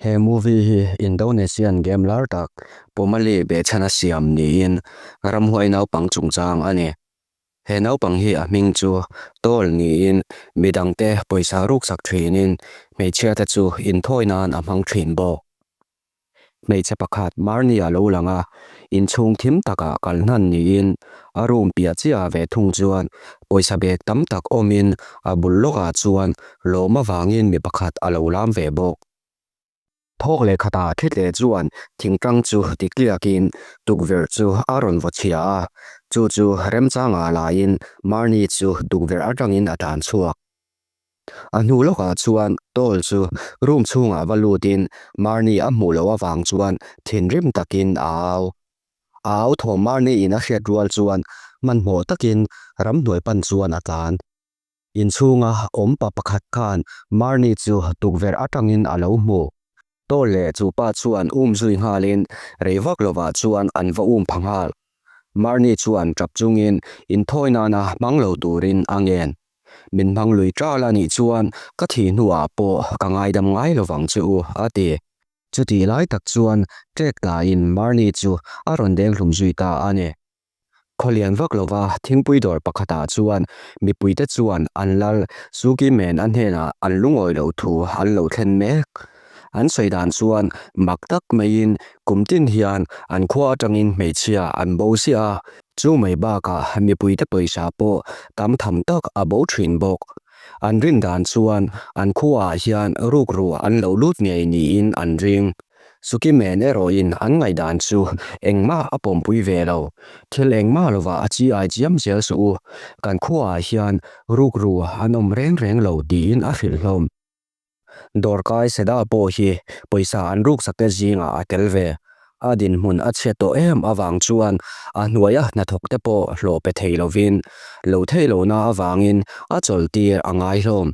He movie hi Indonesian game lar tak Pumali behchhana siam niin ramhuai naupang chungchang a ni. He naupang hi a hming chu Tol niin midangte pawisa ruksak thinin hmeichhiate chu inthawi nan a hmang thin bawk. Hmeichhe pakhat Marnie a lo lang a, inchhung thim takah kal hnan niin a room piah chiah ve thung chuan pawisa bag tam tak awmin a bul lawkah chuan lawm avangin mi pakhat a lo lam ve bawk. Thawk leh khatah thlitleh chuan thingtang chu tikliakin tukverh chu a rawn vaw chhia a, chu chu remchangah laiin Marnie chu tukverh atangin a tlan chhuak. A hnu lawkah chuan Toll chu room chhungah va lutin Marnie a hmuh loh avang chuan thinrim takin a au. A au thawm Marnie in a hriat rual chuan hmanhmawh takin ramhnuai pan chuan a tlan. Inchhunga awm pa pakhat khan Marnie chu tukverh atangin a lo hmu. Toll leh chu pa chuan um zui nghalin rei vak lovah chuan an va um pha nghal. Marnie chuan tap chungin inthawi nana hmang lo turin a ngen. Min hmang lui ṭal a nih chuan ka thih hnuah pawh ka ngaidam ngai lovang che u, a ti. Chutih lai tak chuan ṭek tlaiin Marnie chu a rawn deng hlum zui ta a ni. Khawlian vak lova thingpui dawr pakhatah chuan mipuite chuan an lal Suki Men a hnenah an lungawi loh thu an lo thlen mek. An sawi dan chuan mak tak maiin kum tin hian an khua atangin hmeichhia an bo ziah a, chu mai bakah mipuite pawisa pawh tam tham tak a bo thin bawk. An rin dan chuan an khuaah hian rukru an lo lut ngei niin an ring. Sukimen erawhin an ngaihdan chu engmah a pawmpui ve lo. Thil engmah lovah a chi ai chiam zel suh u, kan khuaah hian rukru an awm reng reng lo tiin a hrilh hlawm. Dawrkai Seda pawh hi pawisa an ruksak te zingah a tel ve. A dinhmun a chhiat tawh em avang chuan a hnuaia hnathawk te pawh hlawh pe thei lovin, lo theih lohna avangin a chawlhtir a ngai hlawm.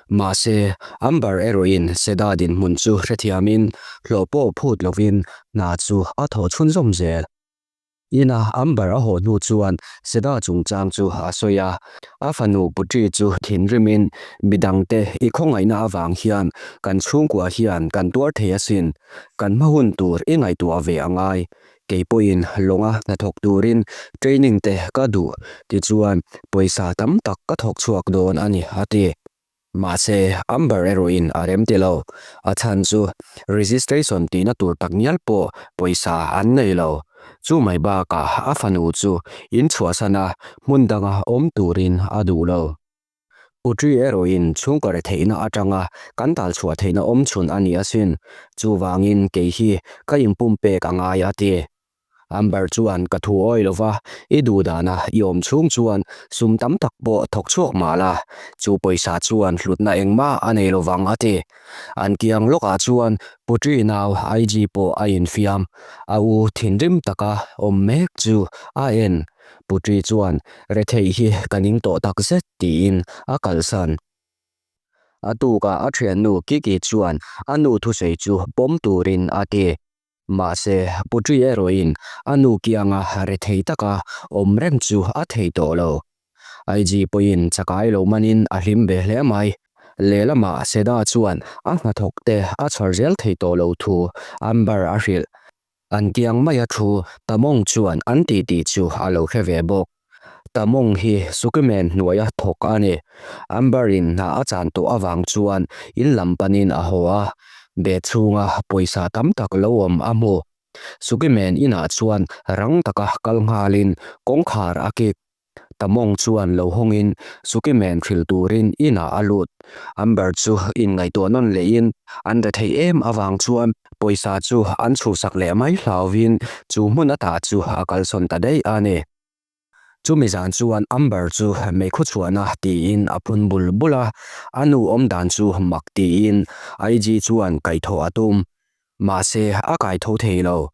Mahse, Amber erawhin Seda dinhmun chu hrethiamin hlawh pawh phut lovin hna chu a thawh chhunzawm zel. Ina Amber a haw hnu chuan Seda chungchang chu a sawi a, a fanu Putri chu thinrimin midangte i khawngaihna avang hian kan chhungkua hian kan tuar thei asin, kan hma hun tur i ngaihtuah ve a ngai, kei pawhin lawnga hnathawk turin training te ka duh tichuan pawisa tam tak ka thawk chhuak dawn a ni a ti. Mahse, Amber erawhin a rem ti lo. A chhan chu registration tihna tur tak ngial pawh pawisa an nei lo. Chu mai bakah a fanu chu in chhuahsan a hmun danga awm turin a duh lo. Putri erawhin chhungkaw retheihna atanga kan talchhuah theihna awm chhun a ni asin. Chuvangin kei hi ka inpumpek a ngai a ti. Amber chuan ka thu awi lova, i duh dana i awm chhung chuan sum tam tak pawh thawk chhuak mah la, chu pawisa chuan hlutna engmah a nei lovang a ti. An kiang lawkah chuan Putri nau IG pawh a infiam. A u thinrim taka awm mek chu a en. Putri chuan, Retheih hi ka ning tawh tak zet, tiin a kalsan. A tukah a thiannu Kiki chuan a nu thusawi chu pawm turin a ti. Mahse, Putri erawhin a nu kianga rethei taka awm reng chu a thei tawh lo. IG pawhin chakai lo manin a hlim ve hle mai. Lehlamah Seda chuan a hnathawkte a chhar zel thei tawh lo thu Amber a hrilh. An kiang maia thu Tamong chuan an ti tih chu a lo hre ve bawk. Tamong hi Sukimen hnuaia thawk a ni. Amber-in hna a chan tawh avang chuan in lam panin a haw a, bag chhunga pawisa tam tak lo awm a hmu. Sukimen inah chuan rang taka kal nghalin kawngkhar a kik. Tamong chuan lo hawngin Sukimen hrilh turin inah a lut. Amber chu inngaihtuah nawn lehin an retheih em avang chuan pawisa chu an chhuhsak leh mai hlauvin chu hmun ata chu a kalsawn ta daih a ni. Chumi zan chuan Amber chu meikhu chhuahna tiin a phun bul bul a, a nu awmdan chu mak tiin IG chuan kaihthawh a tum. Mahse, a kai tho thei lo.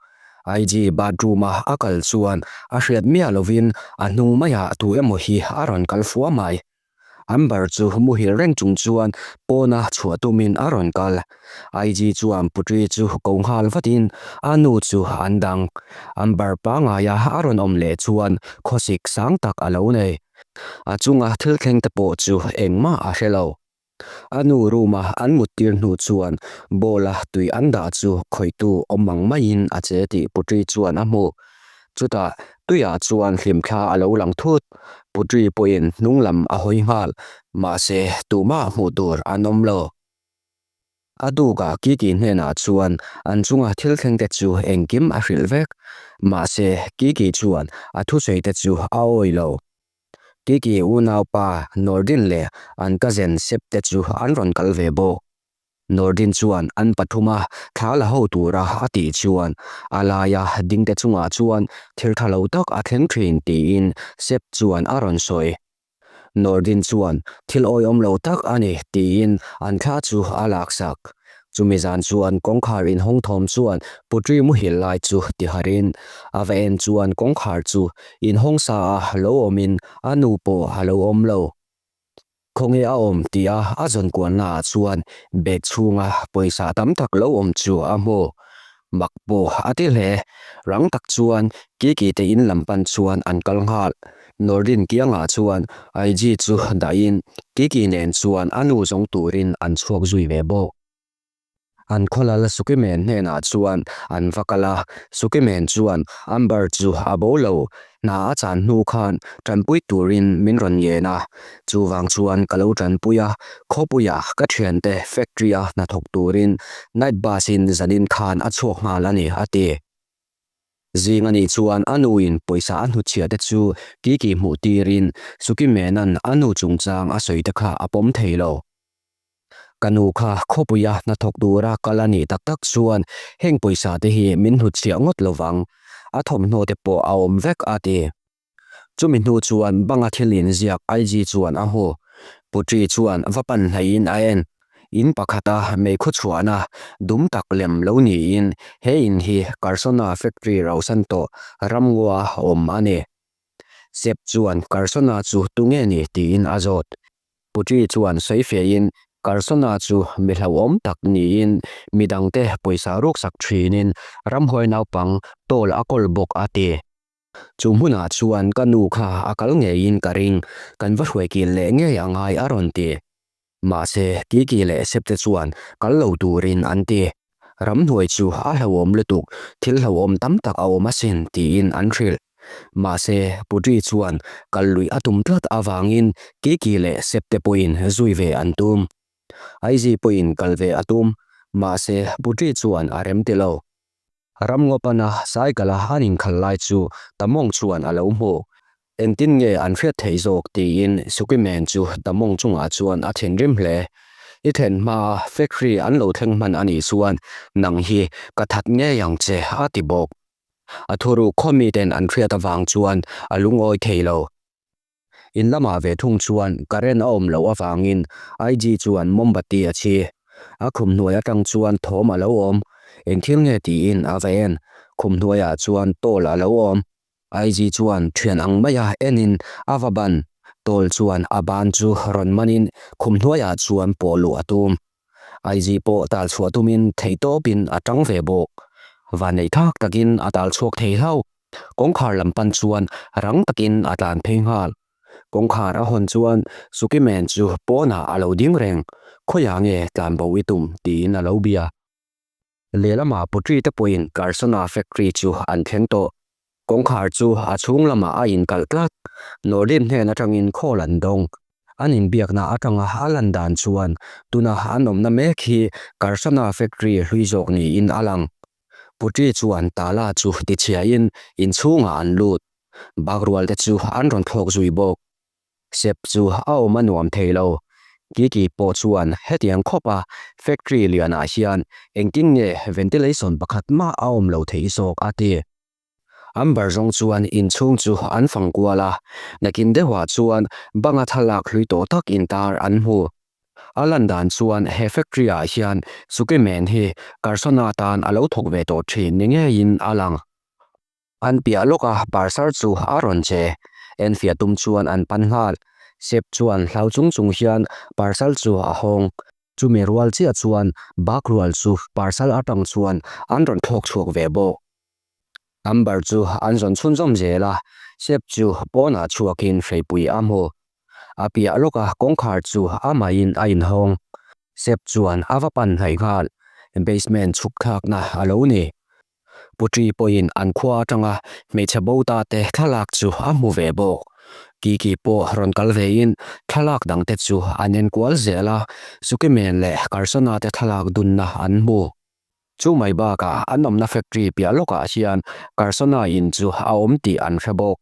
IG bathroom-a a kal chuan a hriat miah lovin a hnung maiah tu emaw hi a rawn kal fua mai. Amber chu muhil reng chung chuan pawna chhuah tumin a rawn kal. IG chuan Putri chu ko nghal vatin a nu chu an dang. Amber pangaia a rawn awm leh chuan khawsik sang tak a lo nei. A chunga thil thleng te pawh chu engmah a hre lo. A nu room-a an muttir hnu chuan bowl-a tui an dah chu khawihtu awm ang maiin a che tih Putri chuan a hmu. Chutah tuiah chuan hlimthla a lo lang thut. Putri pawhin hnung lam a hawi nghal, mahse tumah hmuh tur an awm lo. A tukah Kiki hnenah chuan an chunga thil thlengte chu engkim a hrilh vek. Mahse, Kiki chuan a thusawi te chu a awi lo. Kiki unaupa Nordin leh an cousin Sep te chu an rawn kal ve bawk. Nordin chuan an pathuma thla la ho tura a tih chuan a laia dingte chungah chuan thil tha lo tak a thleng thin tiin Sep chuan a rawn sawi. Nordin chuan thil awihawm lo tak a ni tiin an thla chu a laksak. Chumi zan chuan kawngkhar inhawng thawm chuan Putri muhil lai chu tiharin a va en chuan kawngkhar chu inhawng sa a lo awmin a nu pawh a lo awm lo. Khawnge a awm tia a zawn kualna ah chuan bag chhunga pawisa tam tak lo awm chu a hmu. Mak pawh a ti hle. Rang tak chuan Kiki te in lam pan chuan an kal nghal. Nordin kiangah chuan IG chu dahin Kiki nen chuan a nu zawng turin an chhuak zui ve bawk. An khawlal Sukimen hnenah chuan an va kal a, Sukimen chuan Amber chu a bo lo, hna a chan hnu khan tanpui turin min rawn ngen a, chuvang chuan ka lo tanpui a, khawpuia ka thiante factory a hnathawk turin night bus in zanin khan a chhuak nghal a ni, a ti. Zing a nih chuan a nuin pawisa a hnutchhiah te chu Kiki hmuh tirin Sukimena'n a nu chungchang a sawi te kha a pawm thei lo. Ka nu kha khawpuia hnathawk tura kal a nih tak tak chuan heng pawisa te hi min hnutchhiah ngawt lo vang, a thawmhnaw te pawh a awm vek a ti. Chumi hnu chuan banga thil inziak IG chuan a hmu. Putri chuan va pan hlaiin a en. In pakhata meikhu chhuahna dum tak lem lo niin he in hi Karsona factory rausan tawh ramngaw-a awm a ni. Sep chuan Karsona chu tunge ni tiin a zawt. Putri chuan sawi fiahin Karsona chu mi hlauhawm tak niin midangte pawisa ruksak thinin ramhuai naupang tawl a kawl bawk a ti. Chu hmunah chuan ka nu kha a kal ngeiin ka ring, kan va hruai kil leh ngei a ngai a rawn ti. Mahse, Kiki leh Septe chuan kal lo turin an ti. Ramhnuai chu a hlauhawm lutuk, thil hlauhawm tam tak a awm asin tiin an hrilh. Mahse, Putri chuan kal luih a tum tlat avangin Kiki leh Septe pawhin zui ve an tum. Aizi pawhin kal ve a tum, mahse Putri chuan a rem ti lo. Ramngaw pana cycle a an inkhal lai chu Tamong chuan a lo hmu. Engtin nge an hriat theih zawk tiin Sukimen chu Tamong chungah chuan a thinrim hle. I thlen hmaa factory an lo thleng hman a nih chuan nang hi ka that ngei ang che a ti bawk. A thuruk khaw miten an hriat avang chuan a lungawi thei lo. In lamah ve thung chuan current a awm loh avangin IG chuan mombati a chhi. A khum hnuai atang chuan thawm a lo awm. Eng thil nge tiin a va en. Khum hnuaiah chuan tawl a lo awm. IG chuan thian ang maia enin a va ban. Tawl chuan a ban chu rawn manin khum hnuaiah chuan pawh luh a tum. IG pawh tal chhuah tumin theihtawpin a tang ve bawk. Vanneih thak takin a tal chhuak thei hlauh. Kawngkhar lam pan chuan rang takin a tlan phei nghal. Kawngkhar a hawn chuan Sukimen chu pawnah a lo ding reng, Khawiah nge tlan bo i tum? tiin a lo bia. Lehlamah Putri te pawhin Karsona factory chu an thleng tawh. Kawngkhar chu a chhung lamah a inkalh tlat. Nordin hnen atangin call an dawng. An inbiakna atanga a lan dan chuan tuna an awmna mek hi Karsona factory hlui zawk niin a lang. Putri chuan tala chu tichhiain inchhungah an lut. Bakrual te chu an rawn thlawk zui bawk. Sep chu a awm a nuam thei lo. Kiki pawh chuan hetiang khawpa factory lianah hian engtin nge ventilation pakhat mah a awm lo theih zawk a ti. Amber zawng chuan inchhung chu an fang kual a, nakin deuhah chuan banga thlalak hlui tawh tak intar an hmu. A lan dan chuan he factory ah hian Sukimen hi Karsona tan a lo thawk ve tawh thin ni ngeiin a lang. An piah lawk a parcel chu a rawn che. Enfiah tum chuan an pan nghal. Sep chuan hlau chung chung hian parcel chu a hawng. Chumi rual chiah chuan bak rual chu parcel atang chuan an rawn thlawk chhuak ve bawk. Amber chu an zawn chhunzawm zel a, Sep chu pawnah chhuakin hreipui a hmu. A piah lawka kawngkhar chu amahin a inhawng. Sep chuan a va pan hnaih nghal. Basement chhuk thlakna a lo ni. Putri pawhin an khua atanga hmeichhe bo ta te thlalak chu a hmu ve bawk. Kiki pawh rawn kal vein thlalak dangte chu an enkual zel a, Sukimen leh Karsona te thlalak dunna an hmu. Chu mai bakah an awmna factory piah lawkah hian Karsona in chu a awm tih an hre bawk.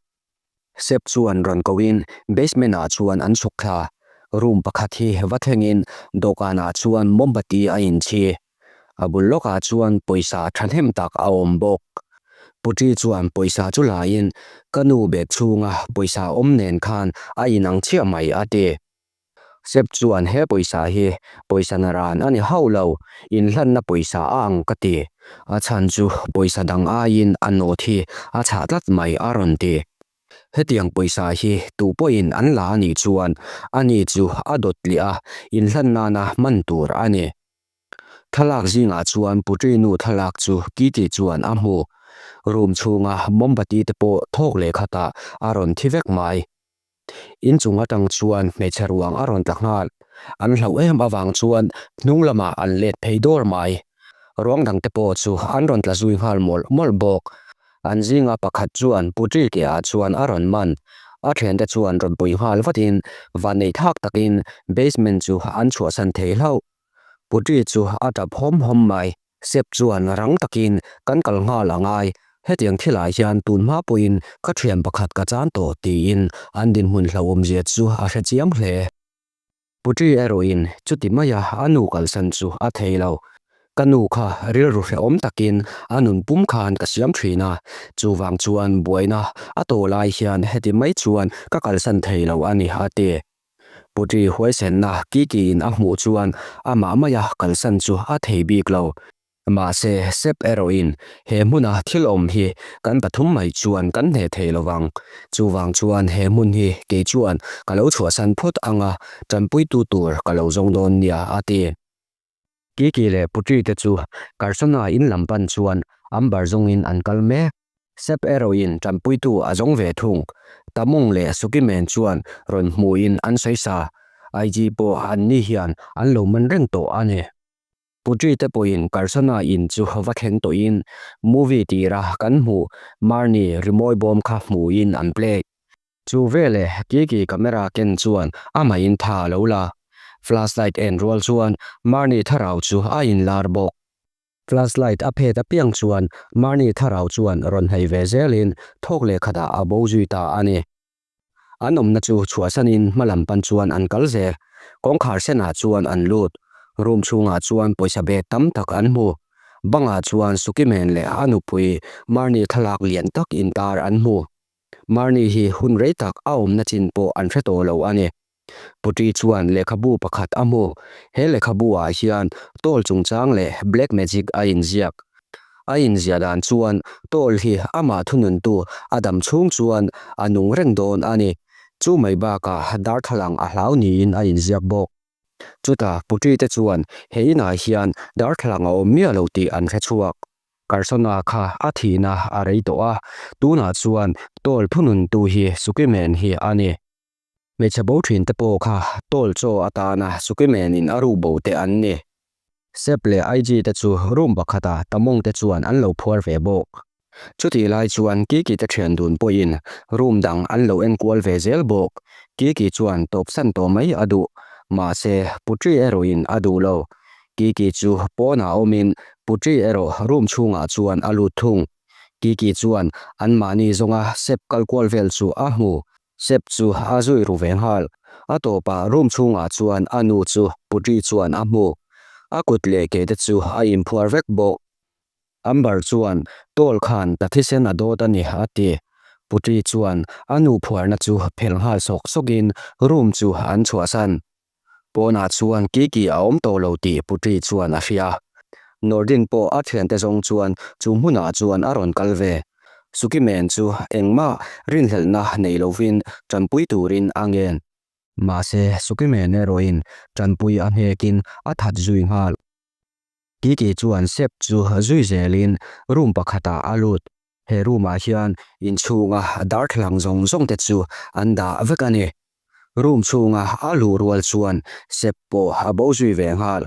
Sep chuan rawn koin basement ah chuan an chhuk thla. Room pakhat hi va thlengin dawhkanah chuan mombati a inchhi. A bul lawkah chuan pawisa thahnem tak a awm bawk. Putri chuan pawisa chu laiin ka nu bag chhunga pawisa awm nen khan a inang chiah mai a ti. Sep chuan he pawisa hi pawisa na ran a ni hauh lo, inhlanna pawisa a ang ka ti. A chhan chu pawisa dang aiin a nawt hi a chhah tlat mai a rawn ti. Hetiang pawisa hi tu pawhin an la a nih chuan ani chu a dawt tliah a, inhlan nana hman tur a ni. Thlalak zingah chuan Putri nu thlalak chu Kitty chuan a hmu. Room chhunga mombati te pawh thawk leh khatah a rawn thi vek mai. Inchung atang chuan hmeichhe ruang a rawn tla nghal. An hlauh em avang chuan hnung lamah an let phei dawr mai. Ruang dangte pawh chu an rawn tla zui nghal mawlh mawlh bawk. An zinga pakhat chuan Putri ke ah chuan a rawn man. A thiante chuan rawn pui nghal vatin vanneih thlak takin basement chu an chhuahsan thei hlauh. Putri chu a tap hawm hawm mai. Sep chuan rang takin kan kal nghal a ngai, hetiang thilah hian tun hma pawhin ka thian pakhat ka chan tawh tiin an dinhmun hlauhawmzia chu a hre chiang hle. Putri erawhin chuti maia a nu kalsan chu a thei lo. Ka nu kha rilru hrehawm takin a nun pum khan ka siam thin a, chuvang chuan buaina a tawh lai hian heti mai chuan ka kalsan thei lo a ni a ti. Putri huaisenna Kikiin a hmuh chuan amah maia kalsan chu a thei bik lo. Mahse, Sep erawhin he hmuna thil awm hi kan pathum mai chuan kan hneh thei lo vang. Chuvang chuan he hmun hi kei chuan ka lo chhuahsan phawt anga tanpuitu tur ka lo zawng dawn nia, a ti. Kiki leh Putri te chu Karsona in lam pan chuan Amber zawngin an kal mek. Sep erawhin tanpuitu a zawng ve thung. Tamung leh Sukimen chuan rawn hmuhin an sawi sa. IG pawh an ni hian an lo man reng tawh a ni. Putri te pawhin Karsona in chu va thleng tawhin movie tira kan hmuh Marnie rimawi bawm kha hmuhin an play. Chu veleh Kiki camera ken chuan amahin tha a lo la. Flashlight en rual chuan Marnie tharau chu a inlar bawk. Flashlight a phet apiang chuan Marnie tharau chuan rawn hei ve zelin thawk leh khatah a bo zui ta a ni. An awmna chu chhuahsanin hma lam pan chuan an kal zel. Kawngkhar senah chuan an lut. Room chhungah chuan pawisa bag tam tak an hmu. Bangah chuan Sukimen leh a nupui Marnie thlalak lian tak intar an hmu. Marnie hi hun rei tak a awmna chin pawh an hre tawh lo a ni. Putri chuan lehkhabu pakhat a hmu. He lehkhabu ah hian Toll chungchang leh Black Magic a inziak. A inziah dan chuan Toll hi amah thununtu a dam chhung chuan a nung reng dawn a ni. Chu mai bakah darthlalang a hlau niin a inziak bawk. Chutah Putri te chuan he inah hian darthlalang a awm miah lo tih an hre chhuak. Karsona kha a thihna a rei tawh a, tunah chuan Toll thununtu hi Sukimen hi a ni. Hmeichhe bo thin te pawh kha Toll chaw atana Sukimen-in a ru bo te an ni. Sep leh IG te chu room pakhata Tamong te chuan an lo phuar ve bawk. Chutih lai chuan Kiki te thian dun pawhin room dang an lo enkual ve zel bawk. Kiki chuan tawpsan tawh mai a duh. Mahse, Putri erawhin a duh lo. Kiki chu pawnah awmin Putri erawh room chhungah chuan a lut thung. Kiki chuan anmahni zawnga sep kal kual vel chu a hmu. Sep chu a zui ru ve nghal. A tawpah room chhungah chuan a nu chu Putri chuan a hmu. A kut leh ke te chu a inphuar vek bawk. Amber chuan, Toll khan ka thisen a dawt a ni, a ti. Putri chuan a nu phuarna chu phelh nghal sawk sawkin room chu an chhuahsan. Pawnah chuan Kiki a awm tawh lo tih Putri chuan a hria. Nordin pawh a thiante zawng chuan chu hmunah chuan a rawn kal ve. Sukimen chu engmah rinhlelhna nei lovin tanpui turin a ngen. Mahse, Sukimen erawhin tanpui a hnekin a that zui nghal. Kiki chuan Sep chu zui zelin room pakhatah a lut. He room ah hian inchhunga darthlalang zawng zawng te chu an dah vek a ni. Room chhunga a luh rual chuan Sep pawh a bo zui ve nghal.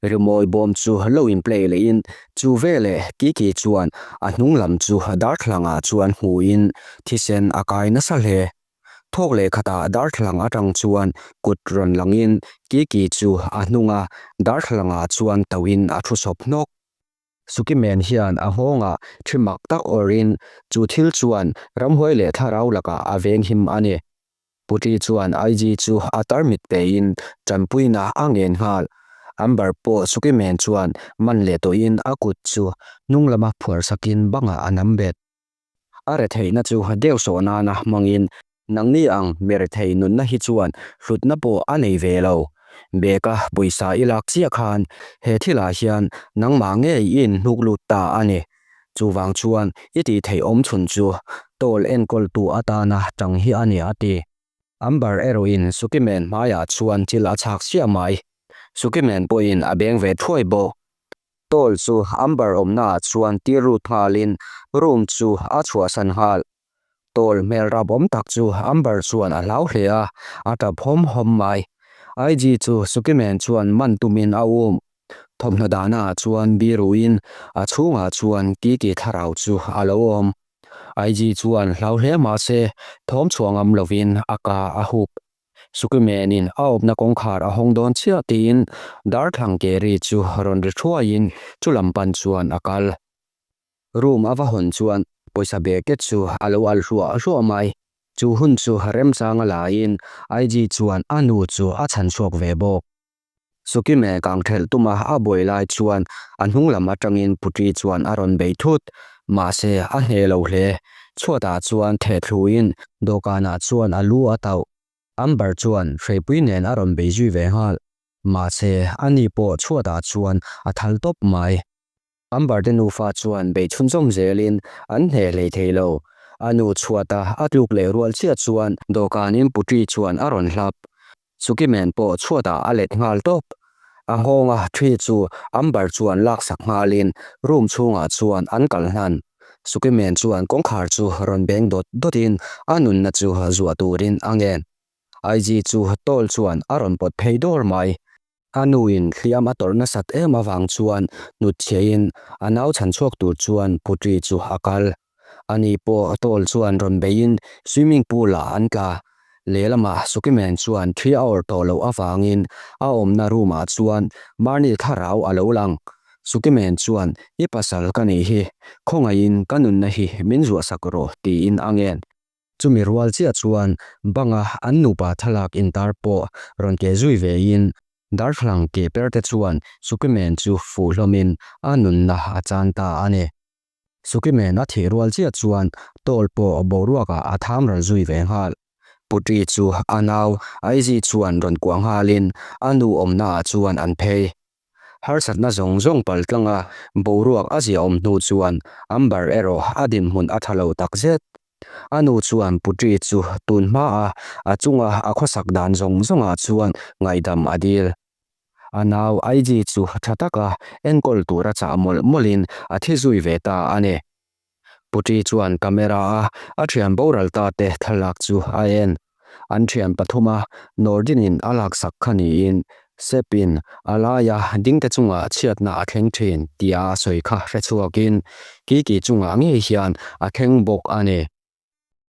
Rimawi bawm chu lo in play lehin chu veleh Kiki chuan a hnung lam chu darthlalang ah chuan hmuin thisen a kai nasa hle. Thawk leh khatah darthlalang atang chuan kut rawn langin Kiki chu a hnunga darthlalang ah chuan tauhin a thu sawp hnawk. Sukimen hian a nghawngah thi mak tak awrhin chu thil chuan ramhuai leh thlarau lakah a venghim a ni. Putri chuan IG chu a tarmit pein tanpuina a ngen nghal. Amber pawh Sukimen chuan man leh tawhin a kut chu hnung lama phuar sakin bangah a nam bet. A retheihna chu deuh sawh nana hmangin nangni ang mi rethei nunna hi chuan hlutna pawh a nei ve lo. Beka pawisa i lak chiah khan he thilah hian nangmah ngei i inhnuk lut ta a ni. Chuvang chuan i tih theih awm chhun chu toll enkawltu atana tang hi a ni a ti. Amber erawhin Sukimen hmaiah chuan thil a chhak chiah mai. Sukimen pawhin a beng ve thuai bawk. Toll chu Amber awmnaah chuan tir lut nghalin room chu a chhuahsan nghal. Toll hmel rapawm tak chu Amber chuan a hlau hle a, a tap hawm hawm mai. IG chu Sukimen chuan man tumin a um. Thawmhnaw dahnaah chuan biruin a chhungah chuan Kiki thlarau chu a lo awm. IG chuan hlau hle mahse thawm chhuah ngam lovin a ka a hup. Sukimenin a awpna kawngkhar a hawng dawn chiah tiin darthlang ke ri chu rawn ri thuaiin chu lam pan chuan a kal. Room a va hawn chuan pawisa bag-te chu a lo al hluah hluah mai. Chu hun chu remchang a laiin IG chuan a nu chu a chhan chhuak ve bawk. Sukime kang thelh tuma a buai lai chuan a hnung lam atangin Putri chuan a rawn bei thut. Mahse, a hneh lo hle. Chhuatah chuan theh thluin dawhkanah chuan a lu a tauh. Amber chuan hreipui nen a rawn bei zui ve nghal. Mahse, ani pawh chhuatah chuan a thal tawp mai. Amber te nufa chuan bei chhunzawm zelin an hneh hlei thei lo. A nu chhuata a tluk leh rual chiah chuan dawhkanin Putri chuan a rawn hlap. Sukimen pawh chhuatah a let nghal tawp. A nghawnga thi chu Amber chuan laksak nghalin room chhungah chuan an kal hnan. Sukimen chuan kawngkhar chu rawn beng dawt dawtin a nunna chu zuah turin a ngen. IG chu toll chuan a rawn pawt phei dawr mai. A nuin hliam a tawrh nasat em avang chuan hnutchhiahin a nau chhan chhuak tur chuan Putri chu a kal. Ani pawh toll chuan rawn beiin swimming pool ah an tla. Lehlamah Sukimen chuan thi a awrh tawh loh avangin a awmna room ah chuan Marni thlarau a lo lang. Sukimen chuan, I pasal ka nih hi, khawngaihin ka nunna hi min zuahsak rawh tiin a ngen. Chumi rual chiah chuan banga an nupa thlalak intar pawh rawn keh zui vein darthlalang keh per te chuan Sukimen chu fuh hlawmin a nunna a chan ta a ni. Sukimen a thih rual chiah chuan Toll pawh boruakah a tham ral zui ve nghal. Putri chu a nau Aizi chuan rawn kuah nghalin a nu awmnaah chuan an phei. Harsatna zawng zawng pal tlanga boruak a ziaawm hnu chuan Amber erawh a dinhmun a tha lo takzet. A nu chuan Putri chu tun hmaa a chunga a khawsak dan zawng zawngah chuan ngaihdam a dil. A nau IG chu tha taka enkawl tura chah mawlh mawlhin a thi zui ve ta a ni. Putri chuan camera a a thian boral ta te thlalak chu a en. An thian pathuma Nordin-in a laksak kha niin Sep-in a laia dingte chungah chhiatna a thleng thin tia a sawi kha hre chhuakin Kiki chungah ngei hian a thleng bawk a ni.